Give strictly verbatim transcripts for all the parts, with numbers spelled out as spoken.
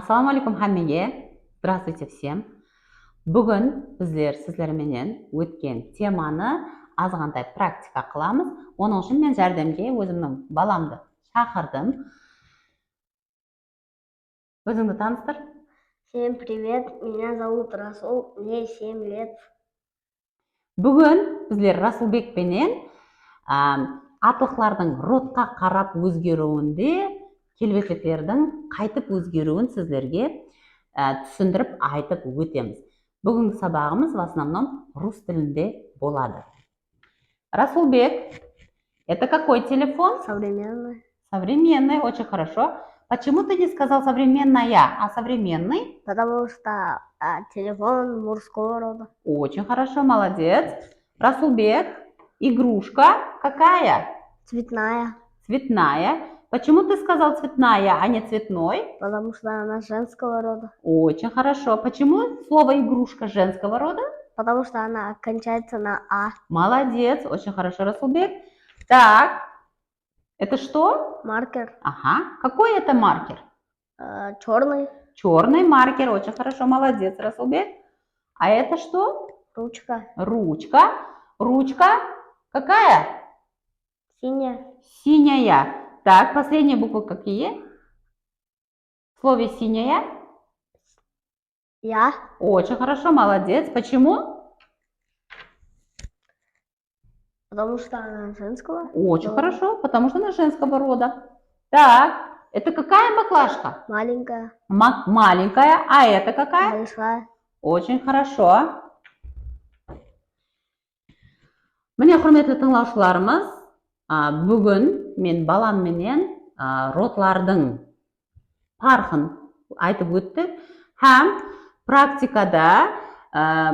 Assalamu aleykum hámmege. Здравствуйте всем. Búgin bizler sizler menen ótken temanı azǵantay praktika qılamız. Onıń ushın men járdemge ózimniń balamdı shaqırdım. Ózińdi tanıstır. Всем привет, меня зовут Расул, мне семь лет. Búgin bizler Rasulbek penen, á, atlıqlardıń rodqa qarap ózgeriwinde kelbetliklerdiń qaytıp ózgeriwin sizlerge, á, túsindirip aytıp ótemiz. Búgingi sabaǵımız в основном rus tilinde boladı. Расулбек, это какой телефон? Современный. Современный, очень хорошо. Почему ты не сказал современная, а современный? Потому что, а, телефон мужского рода. Очень хорошо, молодец. Расулбек, игрушка какая? Цветная. Цветная. Почему ты сказал цветная, а не цветной? Потому что она женского рода. Очень хорошо. Почему слово игрушка женского рода? Потому что она окончается на А. Молодец, очень хорошо, Расулбек. Так, это что? Маркер. Ага. Какой это маркер? Черный. Черный маркер, очень хорошо, молодец, Расулбек. А это что? Ручка. Ручка. Ручка какая? Синяя. Синяя. Так, последние буквы какие? В слове синяя? Я. Очень хорошо, молодец. Почему? Потому что она женского. Очень хорошо, потому что она женского рода. Так, это какая баклажка? Маленькая. Ма- маленькая. А это какая? Большая. Очень хорошо. Mine, húrmetli tıńlawshılarımız, a, búgin men balam menen, a, rodlardıń parqın aytıp óttik hám praktikada, a,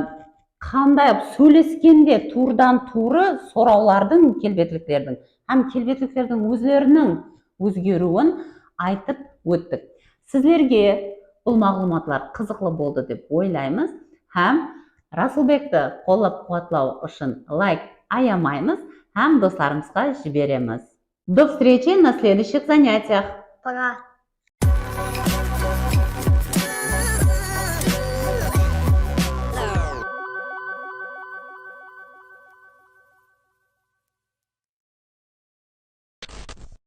qanday sóyleskende tuwrıdan-tuwrı sorawlardıń, kelbetliklerdiń hám kelbetliklerdiń ózleriniń ózgeriwin aytıp óttik. Sizlerge bul maǵlıwmatlar qızıqlı boldı dep oylaymız hám Rasılbekti qollap-quwatlaw ushın layk ayamaymız hám doslarımızǵa jiberemiz. До встречи на следующих занятиях. Пока.